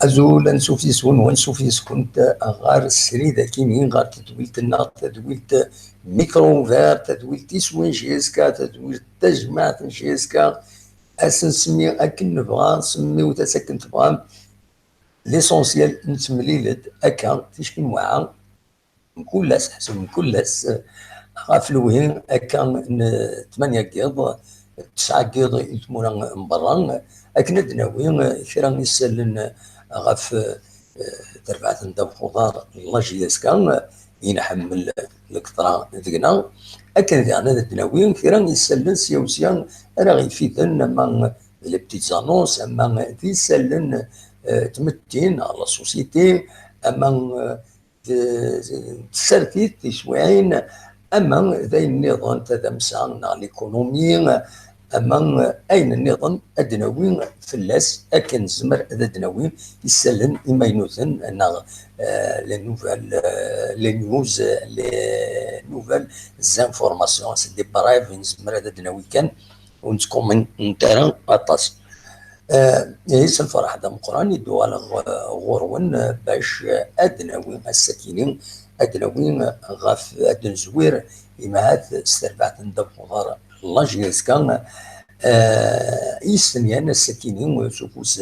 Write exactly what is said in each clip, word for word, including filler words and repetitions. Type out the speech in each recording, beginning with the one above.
Azul, ansuf yes-wen, wansuf yes-kent ɣer srid akini, ɣer tedwilt-nneɣ, tadwilt Micro Ouvert, tadwilt iswi n J S K, tadwilt tajmaɛt n J S K. Ad s-nsemmi akken nebɣa, semmiwt-as akken tebɣam. L'essentiel, nettemlil-d akka ticki n waɛa, mkul ass, ḥseb mkul ass, ɣef lewhi akka n tmanya n yiḍ, tesɛa n yiḍ i tmura n berra, akken ad d-nawi kra n isallen ɣef, eh, terbaɛt n ddabex uḍar n la J S K, i nḥemmel lkeṭra deg-neɣ, akken diɣen ad d-nawi kra n isallen sya u sya ara ɣ-ifiden, ama d les petites annonces, ama d isallen, eh, tmetti neɣ la société, ama, eh, d-, d-, tsertit, tiswiɛin, ama d ayen nniḍen, tadamsa neɣ l'économie, ama ayen nniḍen ad d-nawi fell-as, akken nezmer ad d-nawi isallen imaynuten neɣ, eh, les nouvelles, eh, les news, les nouvelles informations, c'est des brèves, nezmer ad d-nawi kan, ur nettkummint ara aṭas. Eh, ihi s lferḥ d ameqqran i d-uɣaleɣ, eh, ɣur-wen, eh, bac, eh, ad d-nawi ass-akini, ad d-nawi, eh, ɣef, ad d-nezwir imahat s terbaɛt n ddabex uḍar la J S K, eh, i yestenyan ass-akini s ufus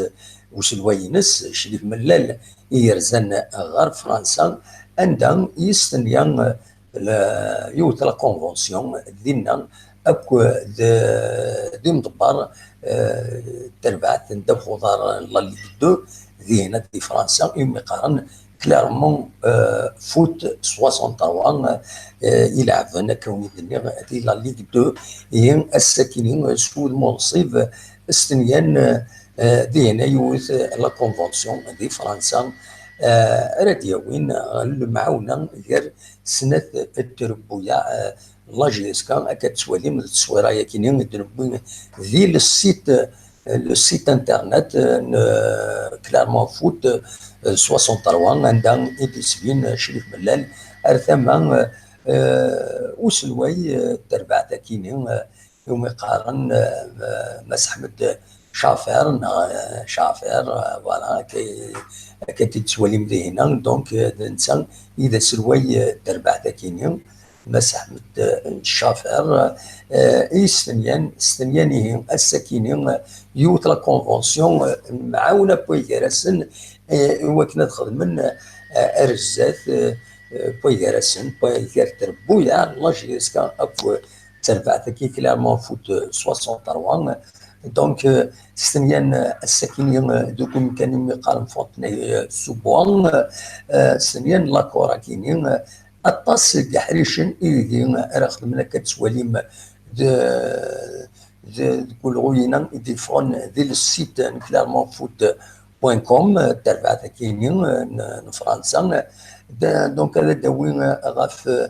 uselway-ines Crif Mellal i yerzan ɣer Fransa, anda i yestenya, eh, la, yiwet la convention dinna akk d, d imḍebber, eh, terbaɛt n ddabex uḍar n la Ligue deux, dinna di Fransa, iwumi qqaren Clermont, eh, Foot soixante-trois, eh, i leɛben, akka wen i d-nniɣ, di la Ligue deux, ihi ass-akini s wudem unṣib, stenyan, eh, dinna yiwet la convention di Fransa, eh, ara d-yawin lemɛawna gar snat n trebbuyaɛ, eh, la J S K, akka tettwalim d tteswira-yakini i d-newwi di le site, eh, le site internet, eh, n, eh, Clermont Foot, eh, soixante-trois, anda i d-yettbin, eh, Crif Mellal ar tama, eh, eh, uselway, eh, terbaɛt-akini, eh, iwumi qqaren, eh, Mass Ḥmed Cafer, neɣ, eh, Cafer, eh, voilà, akka, akka i t-id-tettwalim dihin-a. Donc, eh, d netta i d aselway, eh, terbaɛt-akini, Mass Ḥmed, eh, Cafer, eh, i yestenyan, stenyan ihi ass-akini, eh, yiwet la convention, eh, n lemɛawna n way gar-asen, eh, i wakken ad xedmen, eh, ar zdat, eh, eh, n way gar-asen, n way gar trebbuyaɛ n la J S K akk terbaɛt-agi Clermont Foot, euh, soixante-trois. Donc, euh, stenyan, euh, ass-akini, euh, deg umkan umi qqaren Fontenay-sous-Bois, euh, stenyan l'accord-akini, euh, aṭas n yeḥricen i deg ara xedmen, akka tettwalim d, d, deg ulɣu-ina i d-yeffɣen di le site n Clermont Foot point com, euh, terbaɛt-akini, euh, n, n Fransa. De-, donc, ad d-awi, euh, ɣef, euh,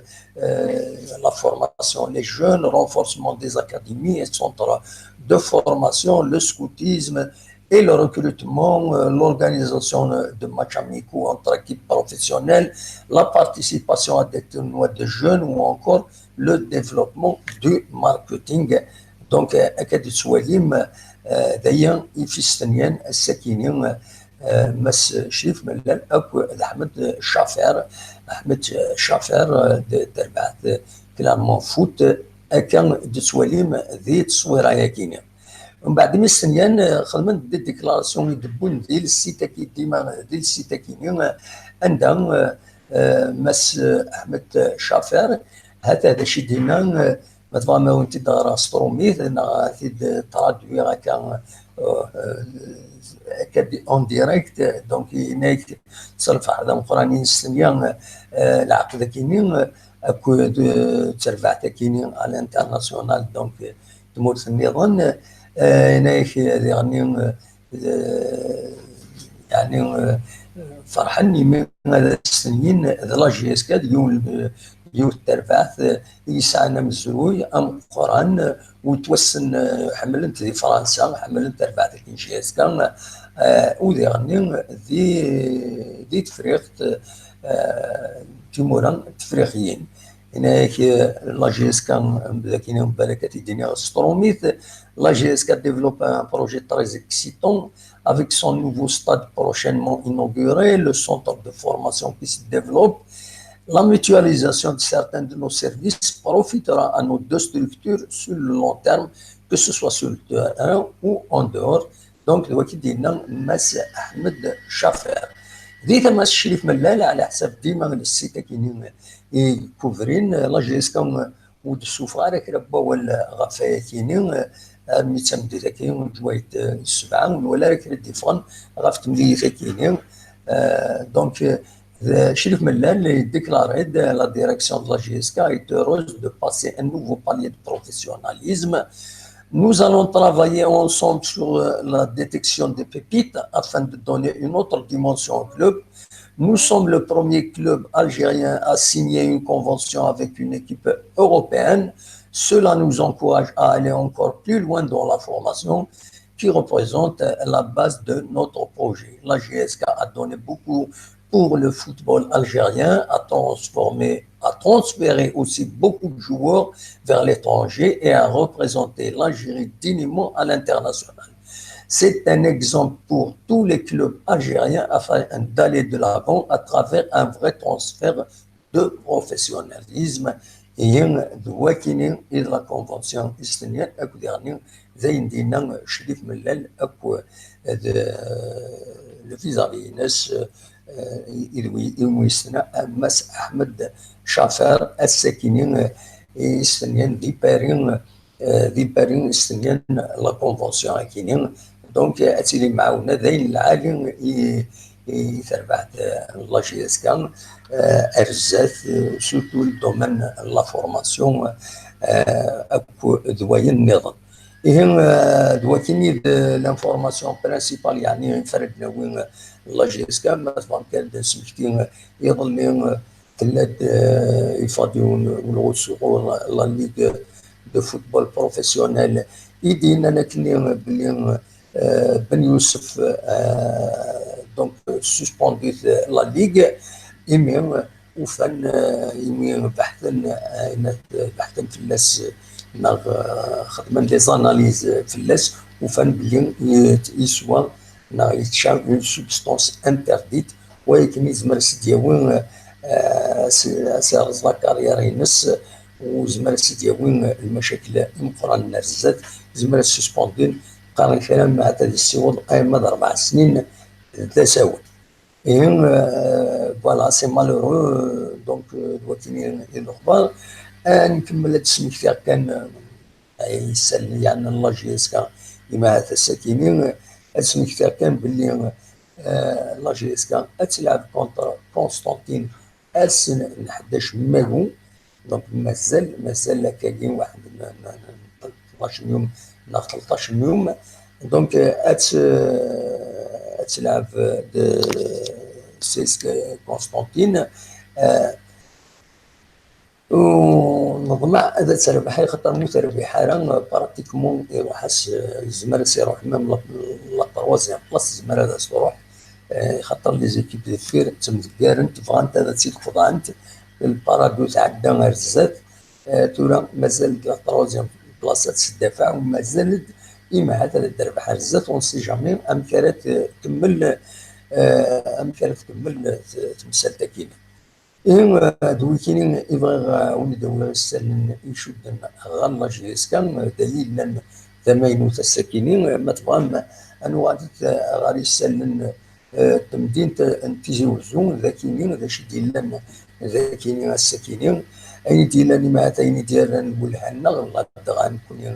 la formation, les jeunes, renforcement des académies et centres de formation, le scoutisme et le recrutement, euh, l'organisation de matchs amicaux entre équipes professionnelles, la participation à des tournois de jeunes ou encore le développement du marketing. Donc, euh, akka d-tettwalim, euh, d aya i f-istenyan ass-akini, euh, Mass Crif Mellal akked Ahmed Cafer, Ahmed Cafer, euh, d terbaɛt, euh, Clermont Foot, euh, akka d-tettwalim di tteswira-yakini. Mbeɛd mi stenyan, euh, xedmen-d des déclarations i d-wwin di le site-agi dima, di le site-akini, euh, anda, euh, euh, Mass, euh, Ahmed Cafer, hata d acu i d-yenna, euh, Ma tebɣam ad wen-t-id-ɣreɣ s trumit, neɣ ad t-id-traduiɣ akka, uh, uh, akka di-, en direct, donc yenna-yak s lferḥ d ameqqran i nestenya, uh, lɛeqd-akini, uh, akked, uh, d terbaɛt-akini à l'international, donc, uh, tmurt nniḍen, uh, yenna-yak diɣen, uh, eh, yeɛni, eh, ferḥen imi ad stenyin d la J S K d yiwen, eh, yiwet terbaɛt, eh, i yesɛan amezruy ameqqran, eh, u yettwassen, eh, ḥemmlen-t di Fransa, ḥemmlen terbaɛt-agi n J S K, eh, u diɣenni di, di Tefriqt, eh, timura tefriqiyin. Yenna-yak, euh, la J S K, euh, d akken balak ad t-id-iniɣ s trumit, la J S K développe un projet très excitant avec son nouveau stade prochainement inauguré, le centre de formation qui se développe. La mutualisation de certains de nos services profitera à nos deux structures sur le long terme, que ce soit sur le terrain ou en dehors. Donc, d wagi d-yenna Mass Ahmed Chafer. Di tama-s Crif Mellal, ɛla ḥsab dima d site-agi-nni i yekuvrin, la J S K ur d-ssufeɣ ara kra n wawal ɣef wayagi-nni, armi d tameddit-agi, ǧwayet, eh, ssebɛa, ur nwala ara kra d-iffɣen ɣef temlilit-agi-nni. Eh, donc, eh, Crif Mellal déclare, la direction de la J S K est heureuse de passer un nouveau palier de professionnalisme. Nous allons travailler ensemble sur, euh, la détection des pépites afin de donner une autre dimension au club. Nous sommes le premier club algérien à signer une convention avec une équipe européenne. Cela nous encourage à aller encore plus loin dans la formation qui représente la base de notre projet. La J S K a donné beaucoup pour le football algérien, a transformé, a transféré aussi beaucoup de joueurs vers l'étranger et a représenté l'Algérie dignement à l'international. C'est un exemple pour tous les clubs algériens afin d'aller de l'avant à travers un vrai transfert de professionnalisme. Ihi d wakini i d la convention i s-tenniḍ akked iɣenni d ayen d-yenna Crif Mellal akk d le vis-à-vis-ines, eh, i d wi-, i wi s-tenna Mass Ahmed Chafer, ass-akini, eh, i s-tenniḍ di Paris, eh, di Paris i s-tenniḍ la convention akini. Donc, ad tili mɛawna d ayen lɛali i, i terbaɛt, eh, n la J S K, eh, ar zdat, eh, surtout le domaine n la formation, eh, akked wayen nniḍen. Ihi, eh, d wakini d l'information principale, yeɛni, i nefra ad d-nawi, eh, la J S K, ma tebɣam kan ad d-nesmekti, eh, iḍelli, eh, tella-d, eh, yeffeɣ-d yiwen ulɣu sɣur la Ligue de football professionnel i d-yennan akkenni belli, eh, Ben Youssef, eh, donc, suspendit la Ligue, imi ufan, eh, imi beḥten, eh, beḥten fell-as, neɣ, eh, xedmen des analyses fell-as, ufan belli yeswa neɣ yečča une substance interdite, wayen yezmer ad s-d-yawi, eh, s-, ad s-yerẓ la carrière-ines, u yezmer ad s-d-yawi lmacakil imeqqranen ar zdat, yezmer ad suspendi, qqaren kra, ma ad yessiweḍ arma d rebɛa snin d asawen. Ihi, eh, voilà, c'est malheureux, donc, eh, d wakini i d lexbar. Ad nkemmel ad d-smektiɣ kan, eh, ay isal, yeɛni la J S K, imi ahat ass-akini, ad smektiɣ kan belli, eh, la J S K ad telɛeb contre Constantine ass n ḥdac mayu, donc mazal, mazal akkagi waḥed n, n, n tnac n yum neɣ tleṭṭac n yum, donc, eh, ad t-, ad telɛeb d C S K Constantine, eh, U neḍmeɛ ad terbeḥ, axaṭer mi terbiḥ ara, pratiquement iruḥ-as, yezmer ad s-iruḥ même la, la troisième place, yezmer ad as-truḥ, eh, xaṭer les équipes deffir ttemdeggarent, bɣant ad tt-id-qeḍɛent, le Paradou tɛedda ar zdat, eh, tura mazal la troisième place ad teddafaɛ, u mazal-d imi ahat ad d-terbeḥ ar zdat, on sait jamais amek ara tkemmel, eh, amek ara tkemmel t-, temsalt-agi. Ihi, eh, d wikini i bɣiɣ, eh, ad wen-d-awiɣ isallen icudden ɣer la J S K, eh, d ayen yellan d amaynut ass-akini, eh, ma tebɣam ad nuɣal, eh, ɣer isallen, eh, n temdint, eh, n Tizi Wezzu, d akini, d acu i d-yellan d akini ass-akini, ayen i d-yellan imi ahat ayen i d-yerran welha-nneɣ, ladɣa nekkni,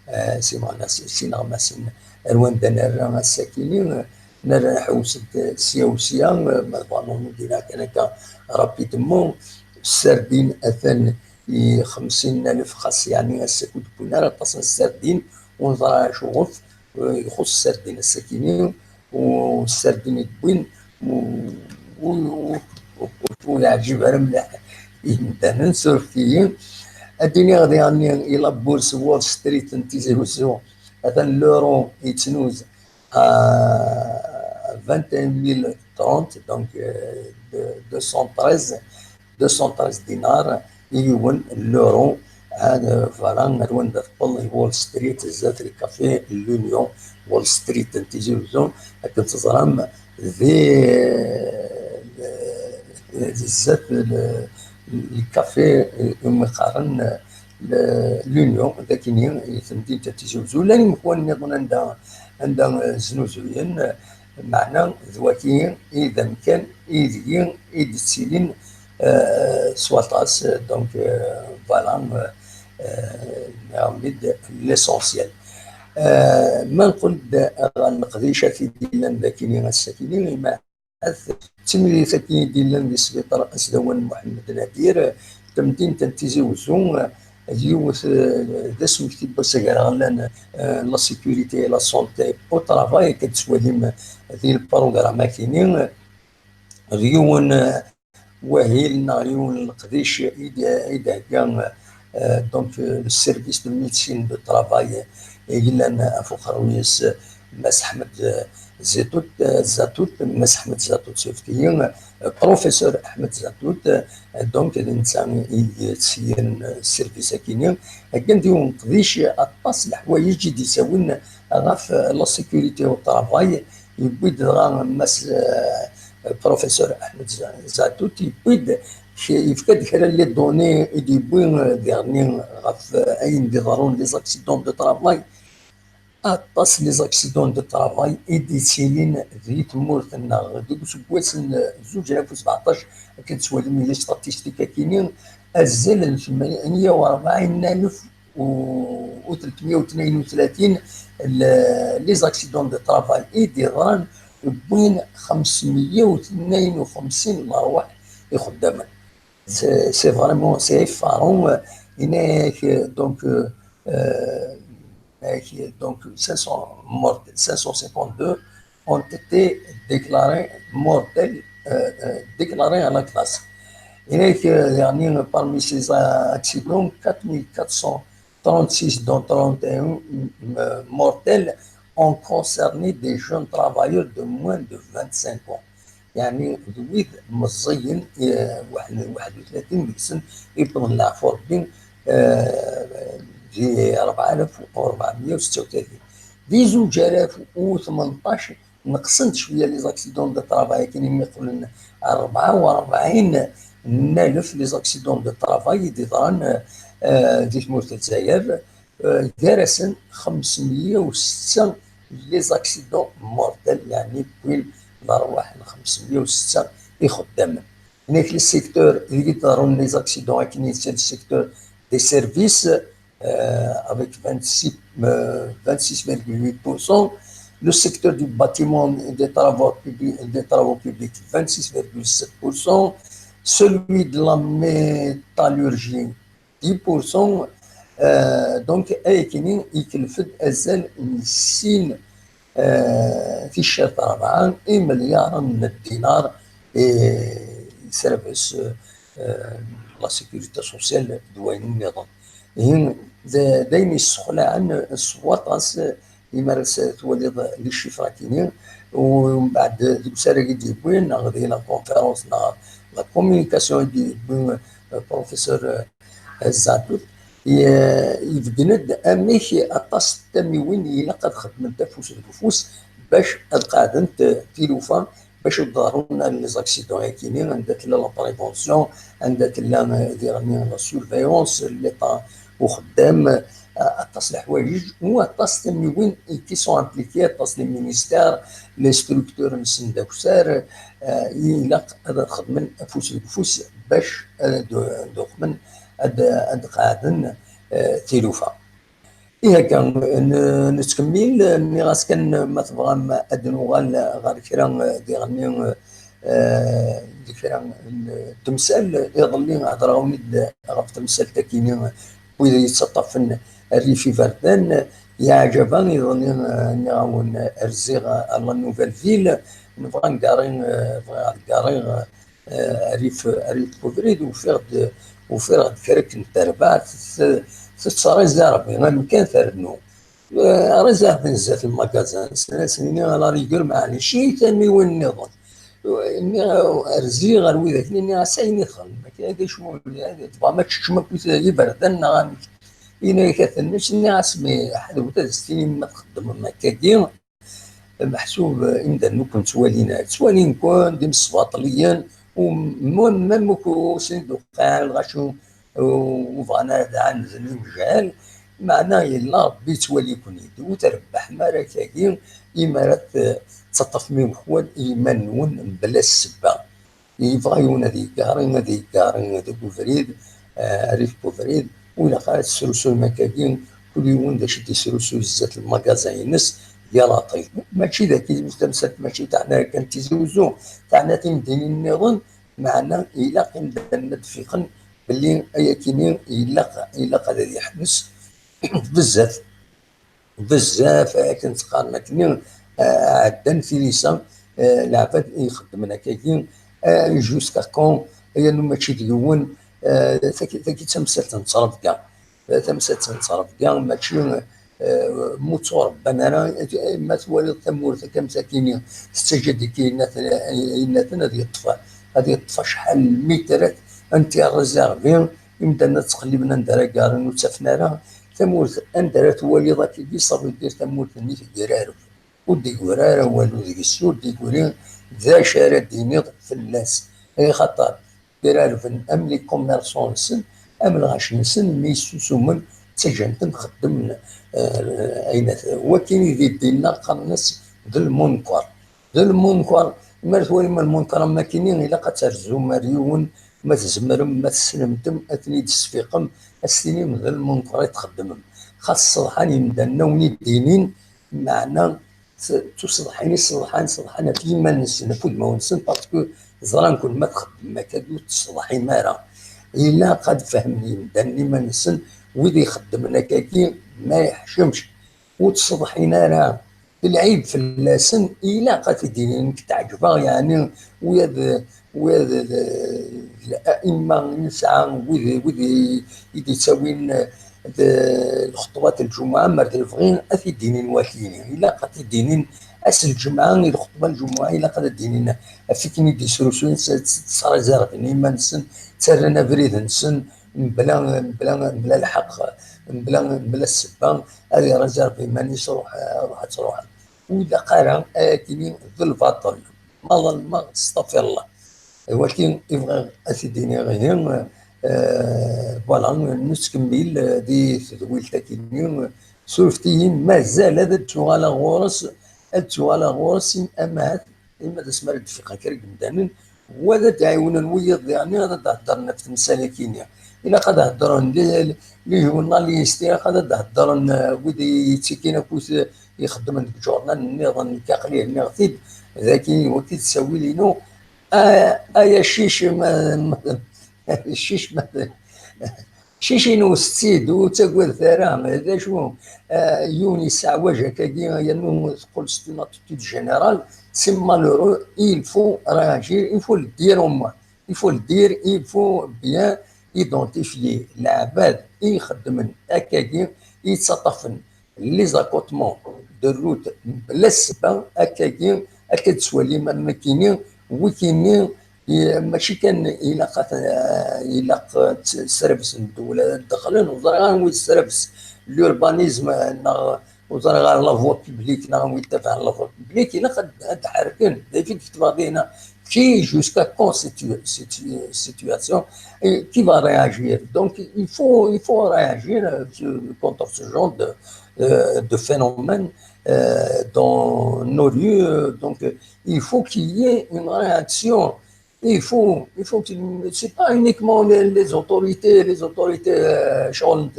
eh, si meɣnas-, s ineɣmasen ar wanda nerra ass-akini, eh, nerra nḥewwes-d sya u sya, ma tebɣam ad wen-d-iniɣ kan akka rapidement, sserdin atan i xemsin alef, xas yeɛni ass-a ur d-wwin ara aṭas n sserdin, ur neẓra acuɣef, eh, ixuṣṣ sserdin ass-akini, u sserdin i d-wwin, u, u, u, u, ur yeɛǧib ara mliḥ i yimdanen, surfet-iyi. Ad d-iniɣ diɣen i la bourse Wall Street n Tizi Wezzu, atan l'euro yettnuz à vingt et un mille trente, donc, euh, de deux cent treize, deux cent treize dinars. yiwen n l'euro. Voilà, ar wanda tewweḍ i Wall Street, zdat lkafi L'Union, Wall Street n Tizi Uzzu, akken teẓram, di, zdat lkafi umi qqaren L'Union, d akini i temdint n Tizi Uzzu. Llan imeḥwan nniḍen anda, anda znuzuyen, meɛna d waki i d amkan ideg i d-ttilin s waṭas. Donc, voilà, nniɣ-am-id l'essentiel. Ma nqul-d ɣer leqdicat i d-yellan d akini ass-akini, d timlilit akken i d-yellan di sbiṭar Asdawan Muḥemmed Nadir, tamdint n Tizi Uzzu, d yiwet, d asmekti n wass agraɣlan, la sécurité et la santé au travail, akken tettwalim di lprogram akini, d yiwen wahil neɣ yiwen n leqdic i d-, i d-hegga, donc, le service de médecine de travail i yellan ɣef uqerruy-is Mass Ḥmed Zitut, Zatut, Mass Ḥmed Zatut Suftiyi, professeur Ḥmed Zatut, donc d netta i d-yettseyyiren service akini. Heggan-d yiwen n leqdic aṭas n leḥwayeǧ i d-ittawin ɣef la sécurité au travail. Yewwi-d dɣa Mass, professeur Ḥmed Zatut, yewwi-d, yefka-d kra n les données i d-yewwi diɣenni ɣef ayen d-iḍerrun, les accidents de travail. Aṭas les accidents de travail i d-yettilin di tmurt-nneɣ. Deg useggas n zuǧ alaf u sbeɛṭac, akken tettwalim les statistiques akini, azal n tmenya u rebɛin alef u tletmya u tnayen u tlatin les accidents de travail i d-yeḍran, wwin xemsemya u tnayen u xemsin lerwaḥ ixeddamen. C'est vraiment, c'est effarant. Yenna-ak, donc, euh, euh, yenna-ak, donc, cinq cents morts, cinq cent cinquante-deux ont été déclarés mortels, euh, euh, déclarés à la classe. Yenna-ak, euh, يعني, parmi ces accidents, quatre mille quatre cent trente-six, dont trente et un mortels, ont concerné des jeunes travailleurs de moins de vingt-cinq ans. يعني, d wid meẓẓiyen, waḥed u tlatin deg-sen iwwḍen leɛfu Rebbi, di rebɛa alaf u rebɛemya u setta u tlatin. Di zuǧ alaf u tmenṭac, neqsen-d cwiya les accidents de travail, akken imi qqlen rebɛa u rebɛin n alef les accidents de travail i d-yeḍran di tmurt n Lezzayer. Gar-asen xemsemya u setta les accidents mortels, yeɛni wwin lerwaḥ n xemsemya u setta ixeddamen. Yenna-ak le secteur ideg i d-ḍerrun les accidents akken, c'est le secteur des services, avec vingt-six, vingt-six virgule huit pour cent, le secteur du bâtiment et des travaux publics, des travaux publics, vingt-six virgule sept pour cent, celui de la métallurgie, dix pour cent. Donc, ayakini ikelf-d azal n sin ticcert rebɛa imelyaren n ddinar i service la sécurité sociale d wayen nniḍen. Ihi d ayen yessexlaɛen s waṭas imi ara twaliḍ les chiffres akini. Umbeɛd deg usarag i d-yewwi neɣ di la conférence neɣ la communication i d-yewwi professeur Zatut, ibeggen-d amek aṭas n tamiwin ilaq ad xedment afus deg ufus bac ad qeɛdent tilufa, bac ur d-ḍerrun les accidents akini, anda tella la prévention, anda tella diɣenni la surveillance, l'état uxeddam, aṭas n leḥwayeǧ u aṭas n tamiwin qui sont impliquées, aṭas les ministères, les structures-nsen d akessar, ilaq ad xedmen afus deg ufus bac ad d-uqmen, ad qeɛden tilufa. Ihi akka, nettkemmil, nniɣ-as kan ma tebɣam ad nuɣal ɣer kra diɣenni, d kra n temsal. Iḍelli hedreɣ-awen-id ɣef temsalt akini, wid yettaṭṭafen rrif iberdan. Yeɛjeb-aɣ iḍelli, nniɣ-awen rziɣ la nouvelle ville, nebɣa ngarri, bɣiɣ ad garriɣ rrif, rrif ubrid, ufiɣ-d, ufiɣ-d kra n terbaɛt tettreẓẓi Rebbi amkan ternu. Réserve n zdat lmagazin, s-, s-, nini à la rigueur, maɛlic, i tamiwin nniḍen. Nniɣ, rziɣ ɣer widak-nni, nniɣ-as ayen i txedmem akka, d acu, tebɣam ad teččem akk iberdan neɣ amek? Yenna-yak atan mačči, nniɣ-as mi ḥadwet ad s-tinim ma txeddmem akkagi, meḥsub imdanen ur ken-ttwalin ara, ttwalin-ken d imesbaṭliyen, u même ur sen-d-uqiɛ lɣaci ur bɣan ara ad ɛanzen imejhal, meɛna yella Ṛebbi yettwali-ken-id, ur trebbḥem ara akkagi imi ara tettaṭṭafem i weḥwal i yiman-nwen mebla ssebba. Yebɣa yiwen ad yeggaṛi, ad yeggaṛi deg ubrid, eh, rrif n ubrid, ur ilaq ara ad tesrusum akkagi, kul yiwen d acu i d-yesrusuy zdat lmagaza-ines, yal aṭi. Mačči d akken tamsalt mačči teɛna kan Tizi Uzzu, teɛna timdinin nniḍen, meɛna ilaq imdanen ad d-fiqen belli ayakini ilaq, ilaq ad yeḥbes bezzaf. Bezzaf akken ttqaren akkenni, eh, ɛeddan tilisa, eh, leɛbad i ixeddmen akkagi, eh, jusqu'à quand, yernu mačči d yiwen, eh, tagi, tagi d tamsalt n ttrebga. Eh, tamsalt n ttrebga, mačči, eh, mu tturebban ara, eh, ma twaliḍ tamurt akka msakini, tettaǧǧa-d i yinnaten, eh, yinnaten ad yeṭṭef, ad yeṭṭef acḥal n lmitrat n tireẓervi, imdanen ad ttqelliben anda ara garen ur ttafen ara, tamurt anda ara twaliḍ akkagi, ça veut dire tamurt-nni tegrareb. Ur d-igri ara walu deg-s, ur d-igri d acu ara d-tiniḍ fell-as. Axaṭer grarben am les commerçants-nsen, am lɣaci-nsen, mi ssusumen, ttaǧǧan-ten xeddmen, eh, ayen at-, wakken i di ddin-nneɣ qqaren-as d lmunker. D lmunker, mi ara twalim lmunker am wakken-nni, ilaq ad terzum ar yiwen, ma tzemrem, ma tessnem-t, ad ten-id-tesfiqem, ad s-tinim d lmunker i txeddmem. Xas ṣṣeḍḥan imdanen a wen-id-inin, meɛna s-, ttuṣeḍḥin i ṣṣeḍḥan, ṣeḍḥan ɣef yiman-nsen, ɣef wudmawen-nsen, parce que ẓran-ken ma txeddmem akka, ur tṣeḍḥim ara. Ilaq ad fehmen yimdanen iman-nsen, wid ixeddmen akkagi, ma yeḥcemc, ur tṣeḍḥin ara. Lɛib fell-asen, ilaq ad t-id-inin, nekk teɛǧeb-aɣ, yeɛni, ula d, ula d, d, d la'imma i nesɛa, wid, wid i, i d-ittawin, eh, d, lxeṭbat n lǧumuɛa, mer d lebɣi, ad t-id-inin wakini. Ilaq ad t-id-inin ass n lǧemɛa, i lxeṭba n lǧumuɛa, ilaq ad d-inin ɣef akken i d-isrusuyen, s-, s-, sreẓerben iman-nsen, ttarran abrid-nsen, mebla, mebla, mebla lḥeqq, mebla, mebla ssebba, ad ireẓerb iman-is, ruḥ, ruḥ ad truḥeḍ. Ur ilaq ara, ayakini d lbaṭel. Ma ḍelmeɣ, stafirllah. Wagi i bɣiɣ ad t-id-iniɣ ihi, eh, voilà, nettkemmil, eh, di tedwilt akini, surfet-iyi, mazal ad d-tuɣaleɣ ɣur-s, ad d-tuɣaleɣ ɣur-s, ahat, ima d asmi ara d-fiqen kra n yimdanen, wa ad d-ɛiwnen wiyaḍ, yeɛni ad d-heddren ɣef temsal-agi-nni. Ilaq ad heddren les, les journalistes, ilaq ad d-heddren, eh, wid yettikin akkit, eh, ixeddmen deg ijurnalen nniḍen, nekk aql-i nniɣ-t-id, dagi, wagi d ttawil-inu. Ah, ay accic, ma, ma, accic, ma, Cicin u setti-d, ur ttaggad ara, d acu, eh, yiwen yesseɛwaj akkagi, yernu teqqel c'est une attitude générale, c'est malheureux, il faut réagir, il faut le dire au moins, il faut le dire, il faut bien identifier leɛbad i ixeddmen akkagi, i yettaṭṭafen les accotements de route mebla ssebba, akkagi, akka d-ttwalim am wakkini, wikini, i-, mačči kan ilaq ad, ilaq ad srebsen ddewla, ad d-dexlen, ur ẓriɣ anwa i tesrebs l'urbanisme, neɣ ur ẓriɣ ara la voie publique, neɣ anwa i yettabaɛen la voie publique, ilaq ad, ad d-ḥerken. D acu i d-ketbeɣ dinna? Qui, jusqu'à quand cette, cette situation, et qui va réagir? Donc, il faut, il faut réagir, euh, contre ce genre de, euh, de phénomène, euh, dans nos lieux. Donc, il faut qu'il y ait une réaction. Il faut, il faut qu'il, c'est pas uniquement les, les autorités, les autorités, euh, شغل،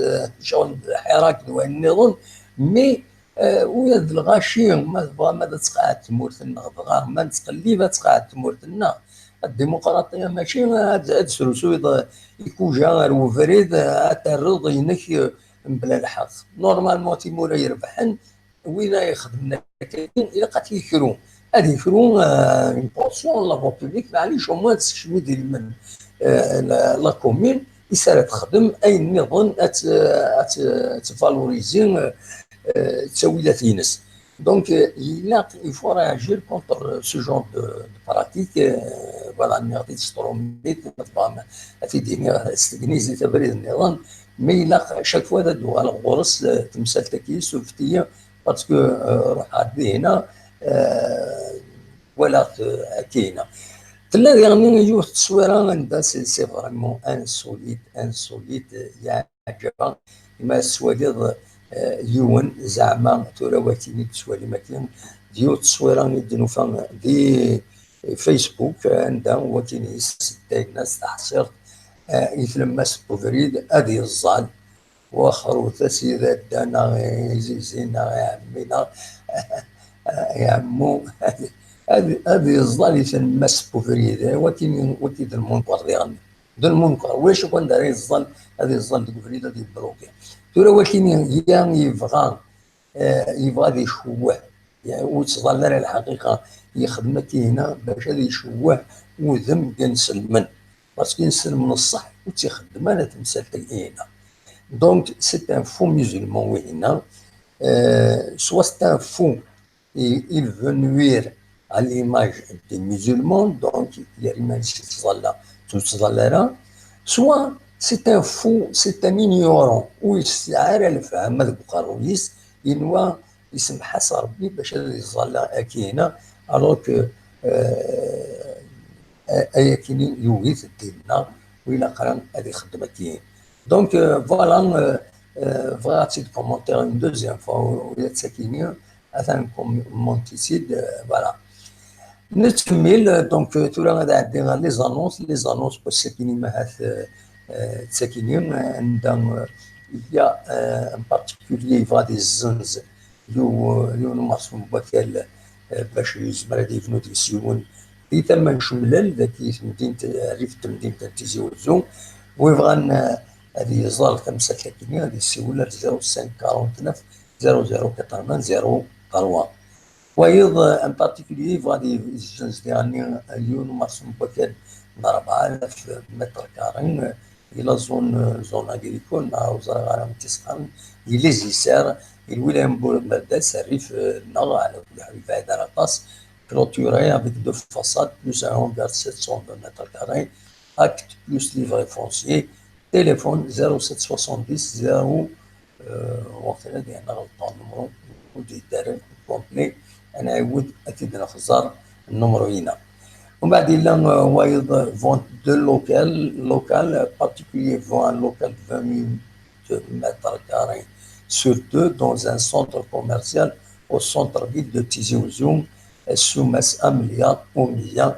شغل حراك وين نظن, mais Euh, ula d lɣaci, ma tebɣam ad tqeɛɛed tmurt-nneɣ, dɣa ma nettqellib ad tqeɛɛed tmurt-nneɣ. Ddemqraṭiya mačči ad, ad tesrusuyeḍ ikuja ar ubrid, ad terreḍ inek, eh, mebla lḥeqq. Normalement, timura irebḥen, win ay ixedmen akka, ilaq ad t-yekru. Ad yekru, eh, une portion n la voie publique, maɛlic, au moins ad tsekcem idrimen, eh, la, la commune, is ara texdem ayen nniḍen ad t-, ad t-, ad tvaloriser, eh, eh, ttawilat-ines. Donc, euh, il a, il faut réagir contre ce genre de, de pratique. Euh, voilà, nniɣ-t-id s trumit, ma tebɣam ad t-id-iniɣ s tegnizit abrid nniḍen, mais ilaq chaque fois ad d-uɣaleɣ ɣur-s, euh, temsalt-agi, surfet-iyi, parce que, euh, ruḥeɣ-d dinna, euh, walaɣ-t, euh, akka-ina. Tella diɣen yiwet n tteswira anda c'est, c'est vraiment insolite, insolite, yeɛǧeb. Ma tettwaliḍ, eh, yiwen, zeɛma tura wakin i d-tettwalim akin, d yiwet n tteswira i d-nufa di Facebook, anda wakin yesseddayen-as taḥṣirt, eh, i tlemmast n ubrid ad yeẓẓal, waxrut-as i dadda neɣ i zizi neɣ i ɛemmi neɣ i ɛemmu, ad, ad, ad yeẓẓal i tlemmast n ubrid, eh, wakin, wakin d lmunkeṛ diɣen. D lmunkeṛ. Ulac akk anda ara yeẓẓal, ad yeẓẓal deg ubrid, ad yebluki. Tura wakin ya yebɣa, eh, yebɣa ad icewweh. Yeɛni ur ttẓalla ara lḥaqiqa, yexdem akka-ina bac ad icewweh udem n yinselmen. Parce que inselmen ṣṣeḥ ur tt-ixeddem ara temsalt-agi-ina. Donc, c'est un faux musulman, wihina. Euh, soit c'est un faux, il, il veut nuire à l'image des musulmans, donc, yerra iman-is yettẓalla, ur yettẓalla ara. Soit c'est un fou, c'est un ignorant, ur yesɛi ara lefhama deg uqerruy-is, yenwa isemmeḥ-as Rebbi bac ad yeẓẓalla akkin, alors que, euh, a-, ayakini yugi-t ddin-nneɣ, ur ilaq ara ad ixeddem akkin. Donc, euh, voilà, euh, euh, bɣiɣ ad tt-id-commenter une deuxième fois, ula d sakini, atan commenti-tt-id, euh, voilà. Nettkemmil, euh, donc, euh, tura ad ɛeddiɣ ɣer les annonces, les annonces n wass-agi-nni, ahat, euh, euh, d sakini, euh, anda, euh, il y a, euh, un particulier yebɣa ad yezzenz yiw-, yiwen umeṛsu n wakal, euh, bac yezmer ad yebnu deg-s yiwen di tama n Cemlal, dagi temdint, rrif n temdint n Tizi Wezzu. Wi bɣan, euh, ad yeẓer tamsalt-agi-nni, ad yessiwel ar zéro cinq quarante-neuf zéro zéro quatre-vingts zéro trois. Wayeḍ, euh, en particulier, yebɣa ad yezzenz diɣenni, euh, yiwen umeṛsu n wakal n rebɛa alaf mètres carrés, euh, di la zone, euh, zone agricole, neɣ ur ẓriɣ ara amek i s-qqaren, di les Issers, di lwilaya n Bumerdas, rrif, euh, neɣ, ɛla kulli ḥal, ur yebɛid ara aṭas, clôturé avec deux façades, plus un hangar de sept cent vingt mètres carrés, acte plus livret foncier, téléphone zéro sept soixante-dix zéro, euh, waqila diɣen ɣelṭeɣ, numéro ur d-yeddi ara complet, ad nɛiwed ad t-id-nxeẓẓer numéro-ina. Umbeɛd yella, euh, wayeḍ, vente de local, local, particulier vend un local de vingt mille mètres carrés sur deux dans un centre commercial au centre-ville de Tizi Ouzou, Soumas Amelia Oumiya.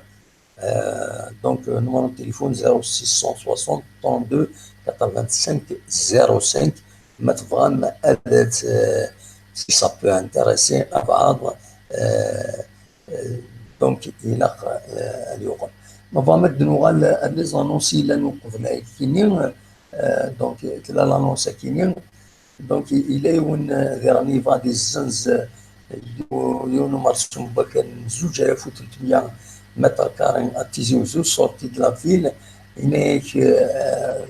Euh, donc, euh, numéro de téléphone zéro six cent soixante trente-deux quatre-vingt-cinq zéro cinq. Ma tebɣam ad, euh, si ça peut intéresser à بعض, euh, euh, donc, ilaq, euh, ad yuɣal. Ma tebɣam ad nuɣal ar les annonces yellan uqbel ayagi-nni, euh, donc, tella l'annonce-agi-nni, donc, yella yiwen, euh, diɣen yebɣa ad yezzenz, euh, yiwen umeṛsu n wakal n zuǧ alaf u tletmya mètres carrés à Tizi Ouzou, sortie de la ville, yenna-yak, euh,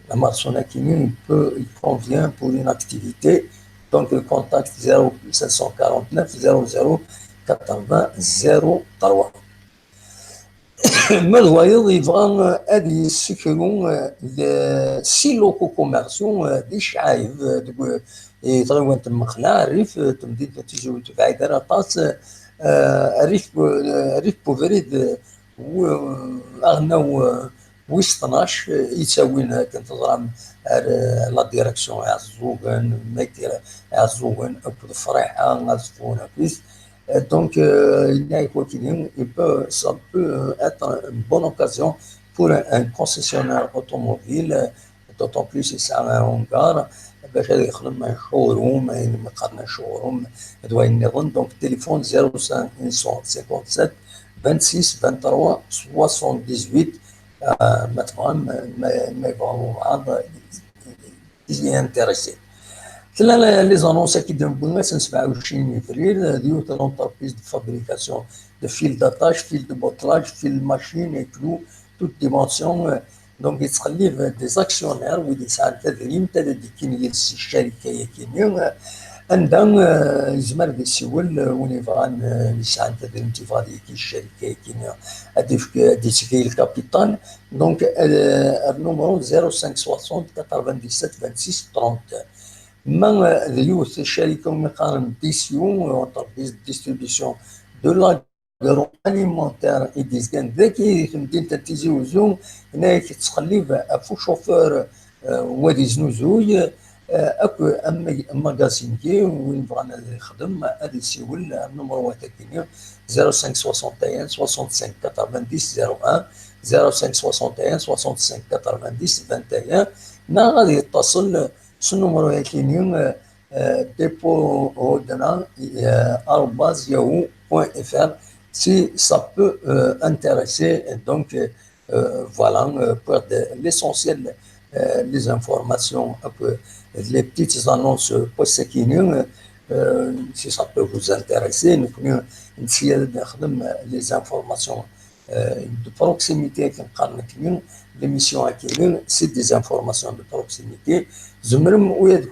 ameṛsu-nni, il peut, il convient pour une activité, donc, le contact zéro cinq cent quarante-neuf zéro zéro quatre-vingts zéro trois. Ma d wayeḍ yebɣa, euh, ad yessekru, euh, de six locaux commerciaux, euh, di Cɛayeb, euh, deg, euh, i tɣiwant n Mexla, rrif, euh, temdint n Tizi Wezzu, ur tebɛid ara aṭas, euh, rrif, euh, rrif n ubrid, euh, w-, aɣelnaw, euh, wis tnac, euh, yettawin akken teẓram ar, euh, la direction Iɛeẓẓugen, Maker Iɛeẓẓugen akked Friḥa, Aẓeffun akkit. Euh, donc, euh, il y a une continue, il peut, ça peut être une bonne occasion pour un, un concessionnaire automobile, euh, d'autant plus il sera un hangar, باش هذا يخدم un showroom, يعني ما قالنا showroom, هذا وين نظن. Donc, téléphone zéro cinq un cent cinquante-sept vingt-six vingt-trois soixante-dix-huit, euh, ما تبغى، ما، ما يبغى بعض، il est intéressé. Tella les annonces-agi d-newwi ass n sebɛa u ɛecrin février, d yiwet l'entreprise de fabrication de fil d'attache, fil de bottelage, fil machine et clous, toute dimension. Donc, yettqellib des actionnaires, wid yesɛan tadrimt, ad d-ikkin yid-s ccarika-agi-nni. Anda, euh, yezmer ad yessiwel, euh, win yebɣan, euh, yesɛan tadrimt, yebɣa ad yekk i ccerika-agi, ad d-yefk, ad d-yetteg le capital. Donc, euh, ar numéro zéro cinq soixante quatre-vingt-dix-sept vingt-six trente. Ma, euh, d yiwet ccerika umi qqaren D C U, euh, entreprise de distribution de l'agroalimentaire i d-yezgan dagi di temdint n Tizi Uzzu, yenna-yak yettqellib ɣef ucufur, euh, wa d-yeznuzuy, euh, akk am-, amagazin-nni, win bɣan ad yexdem, ad yessiwel ar numéro-agi-nni, zéro cinq soixante et un soixante-cinq quatre-vingt-dix zéro un, zéro cinq soixante et un soixante-cinq quatre-vingt-dix vingt et un, neɣ ad yettaṣel s numéro-agi-nni, euh, euh, dépôt hodna, euh, arobase yahoo point F R, si ça peut, euh, intéresser. Donc, euh, voilà, euh, pour de, l'essentiel, euh, les informations, euh, les petites annonces, euh, pour ce qui nous, euh, si ça peut vous intéresser, nous, nous, nous, les informations, euh, de proximité, comme l'émission à qui c'est des informations de proximité. Zemrem, oui, ad,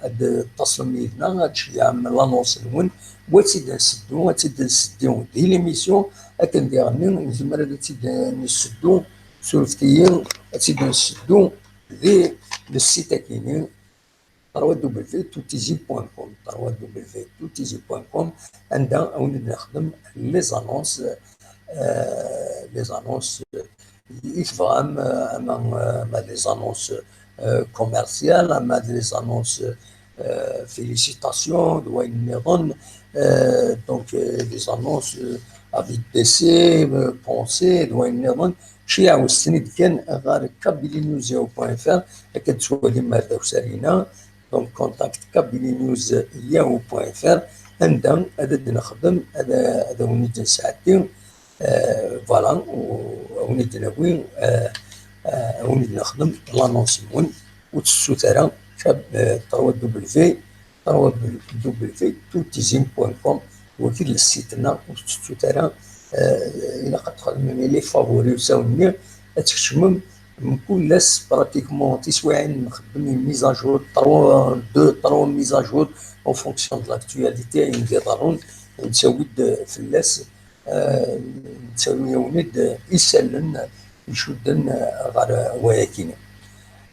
ad tettaṣlem yid-neɣ, ad tceyyɛem l'annonce-nwen, wa ad tt-id-nseddu, ad tt-id-nseddu di l'émission, akken diɣen nezmer ad tt-id-nseddu, surfet-iyi, ad tt-id-nseddu di le site-agi-nni, trois W tout ici point com, trois W tout ici point com, anda ad wen-id-nexdem les annonces, euh, les annonces, euh, i tebɣam, euh, ama, euh, ama des annonces, euh, commerciales, ama des annonces, euh, félicitations, d wayen nniḍen, euh, donc, euh, des annonces, euh, avis de décès, euh, pensées, d wayen nniḍen, ceyyɛet-ten-id kan ɣer kabilinews yahoo point F R, akken ad twalim ar dawsa-ina. Donc, contact kabilinews yahoo point F R, anda ad d-nexdem, ad, ad awen-id-nesɛeddi, euh, voilà, u-, ad awen-id-nawi, euh, euh, ad awen-id-nexdem l'annonce-nwen, ur tettut ara, kab-, euh, trois W, trois W tout ici point com, wagi d le site-nneɣ, ur tettut ara, euh, ilaq ad txedmem les favoris usawen-nni, ad tkecmem mkul ass pratiquement tiswiɛin nxeddem une mise à jour, trois, deux, trois mises à jour en fonction de l'actualité, ayen d-iḍerrun, nettawi-d fell-as, euh, nettawi-awen-id isallen icudden ɣer wayakini.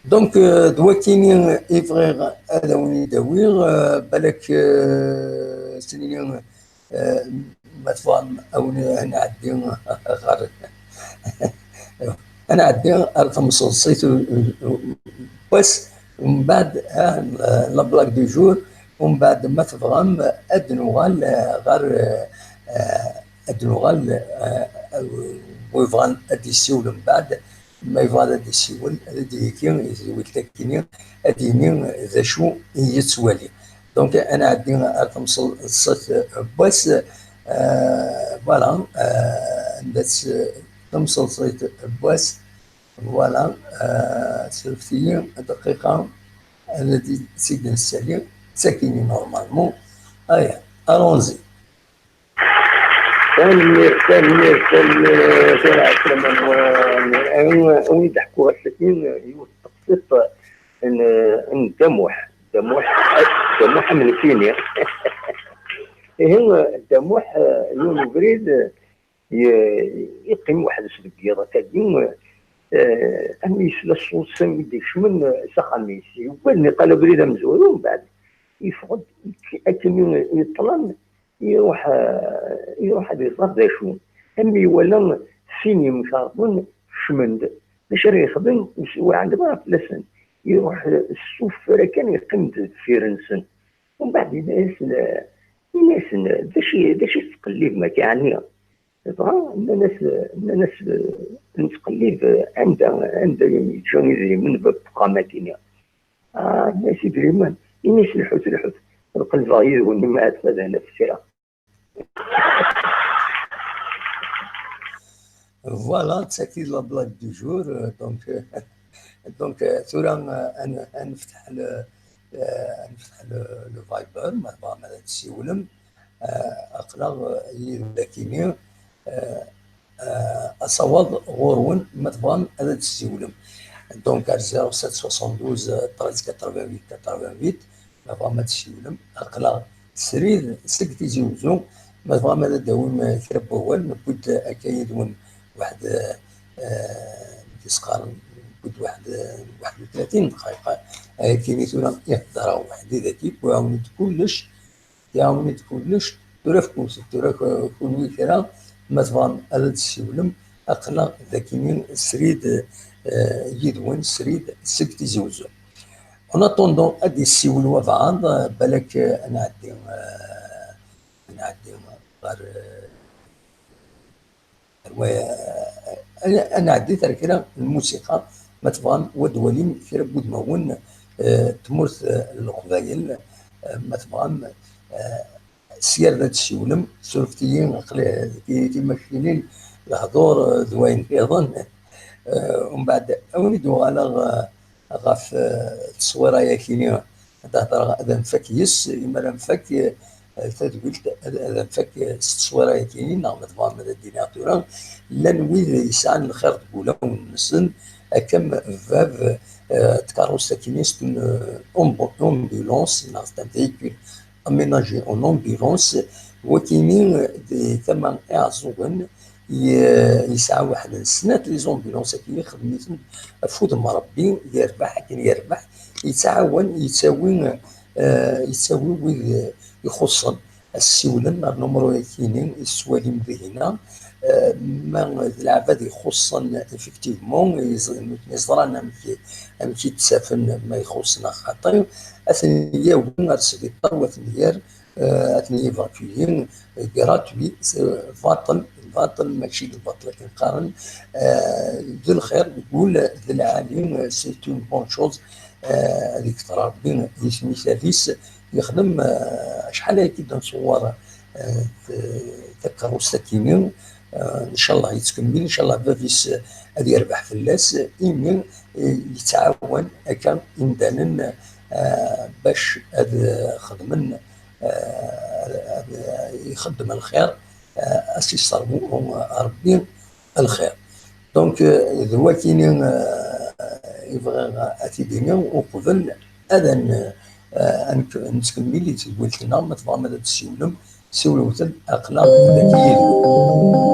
Donc, euh, d wakini i bɣiɣ ad awen-id-awiɣ, euh, balak, euh, s-nini, euh, ma tebɣam ad wen-, ad nɛeddi ɣer, ad nɛeddi ar temseḍsit n wass, mbeɛd, ah, la blague du jour, mbeɛd ma tebɣam ad nuɣal, euh, ɣer, euh, ad nuɣal, euh, wi bɣan ad d-yessiwel mbeɛd, ma yebɣa ad d-yessiwel, ad d-yekki i tedwilt-agi-nni, ad d-yini d acu i yettwali. Donc, ad nɛeddi ar temseḍsit n wass, euh, voilà, euh, anda-tt temseḍsit n wass, voilà, euh, surfet-iyi, dqiqa, ad tt-id-nessali, d tagi-nni normalement. Aya, allons-y. Tanemmirt, tanemmirt, tanemmirt, a lɛeslama-nwen. Awi-, awi-d ḥkuɣ ass-agi yiwet n teqsiṭ n, n Dda Muḥ. Dda Muḥ, Dda Muḥ am nekkini. Ihi, Dda Muḥ, eh, yiwen ubrid, eh, ye-, yeqqim weḥd-s deg yiḍ akkagi, eh, am yesla ṣṣut s wid d-ikecmen, eh, s axxam-is. Yewwi allen iqqal abrid amezwaru, mbeɛd yeffeɣ-d akken i yeṭṭlam, iruḥ, eh, iruḥ ad iẓer d acu. Am iwala sin yemkerḍen kecmen-d. D acu ara yexdem? Ur s-, ur iɛellem ara fell-asen. Iruḥ, eh, s uffer akan, yeqqim-d deffir-nsen. Umbeɛd yenna-yasen, eh, yenna-yasen, eh, d acu, d acu tettqellibem akka, ɛni? Dɣa nnan-as, nnan-as, eh, nettqellib, eh, anda, anda yeǧǧa idrimen bab uxxam-agi-nni. Ah, nnan-as idrimen, ini-as lḥut, lḥut, ad qellbeɣ yid-wen, ma ad fadana f kra. Voilà, d tagi la blague du jour. Euh, donc, euh, donc, euh, tura, euh, ad n-, ad nefteḥ le, euh, ad nefteḥ le, le Viber, ma tebɣam ad tessiwlem. Euh, aql-aɣ, euh, yid-wen akini, euh, euh, asawaḍ ɣur-wen, ma tebɣam ad tessiwlem. Donc, ar zéro sept soixante-douze treize quatre-vingt-huit quatre-vingt-huit, ma tebɣam ad tessiwlem, aql-aɣ srid seg Tizi Uzzu. Ma tebɣam ad d-tawim kra n wawal, newwi-d akka yid-wen waḥed, eh, tisqaren, newwi-d waḥed, waḥed u tlatin dqayeq. Ayakini tura i heddreɣ weḥd-i dagi, wwiɣ-awen-d kullec, iɛawen-it kullec. Tura fkut, tura k-, kunwi kra, ma tebɣam ad d-tessiwlem, aql-aɣ dagini srid, eh, yid-wen, srid seg Tizi Uzzu. En attendant, ad d-yessiwel wabɛaḍ, eh, balak, eh, ad nɛeddi, eh, ad nɛeddi ɣer, eh, Wa-, ad nɛeddi ar kra n lmusiqa, ma tebɣam, wa d-walim kra n wudmawen, eh, tmurt, eh, n Leqbayel, eh, ma tebɣam, eh, s yir d ad tessiwlem, surfet-iyi, aql-i di timakcinin, lehdur, eh, d wayen nniḍen. Eh, umbeɛd, awen-id-uɣaleɣ, eh, ɣef, eh, tteswira-yakini, ad hedreɣ, ad nfak yes, imi ara nfak, eh, tadwilt, ad, ad nfak, eh, s tteswira-yakini, neɣ ma tebɣam ad d-iniɣ tura, llan wid yesɛan lxir deg wulawen-nsen, akka am bab, eh, tkeṛṛust-akini, c'est une, eh, ambu-, ambulance, neɣ c'est un véhicule aménagé en ambulance, wakini, eh, di tama iɛeẓẓugen, ye-, yesɛa waḥed n snat les ambulances-agi, ixdem-iten afud n Ṛebbi, yerbeḥ akken yerbeḥ, yettɛawan, yettawi, eh, yettawi wid, eh, ixuṣṣen. Ad ssiwlen ar numru-yakini i tettwalim dihin-a, eh, ma d leɛbad ixuṣṣen, effectivement, yeẓ-, nutni ẓran amek, amek i d-ttafen ma ixuṣṣ neɣ xaṭi, ad ten-yawi ar sbiṭar, u ad ten-yerr eh, ad ten-yévacuer gratuit, c'est baṭel, baṭel, mačči d baṭel akken qqaren, eh, d lxir, deg wul d lɛali, eh, c'est une bonne chose, eh, ad ikter Ṛebbi di tmital-is, yexdem, eh, acḥal ayagi d-nṣewwer, eh, t-, takeṛṛust-akini, eh, ncallah yettkemmil, ncallah bab-is, eh, ad yerbeḥ fell-as, imi, eh, yettɛawan akka imdanen, eh, bac ad, eh, xedmen eh, ad ixeddem lxir, eh, ad s-yesserbu Ṛebbi lxir. Donc, eh, d wakini, eh, i bɣiɣ ad t-id-iniɣ uqbel ad n-, eh, ad n-, nettkemmil i tedwilt-nneɣ. Ma tebɣam ad d-tessiwlem, siwlewt-d, aql-aɣ dagi yid-wen.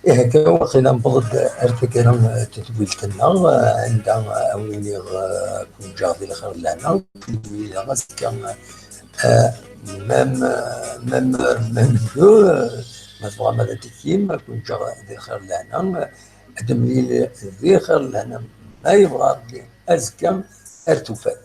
Ihi akka, waqila newweḍ-d ar taggara n tedwilt-nneɣ, anda, eh, awen-iniɣ, eh, ad ken-ǧǧeɣ di lxir d lehna, ad ken-id-waliɣ azekka, eh, même, eh, même heure, même jour, eh, ma tebɣam ad d-tikkim, ad ken-ǧǧeɣ di lxir d lehna, eh, ad nemlil di lxir d lehna, ma yebɣa Rebbi, azekka ar tufat.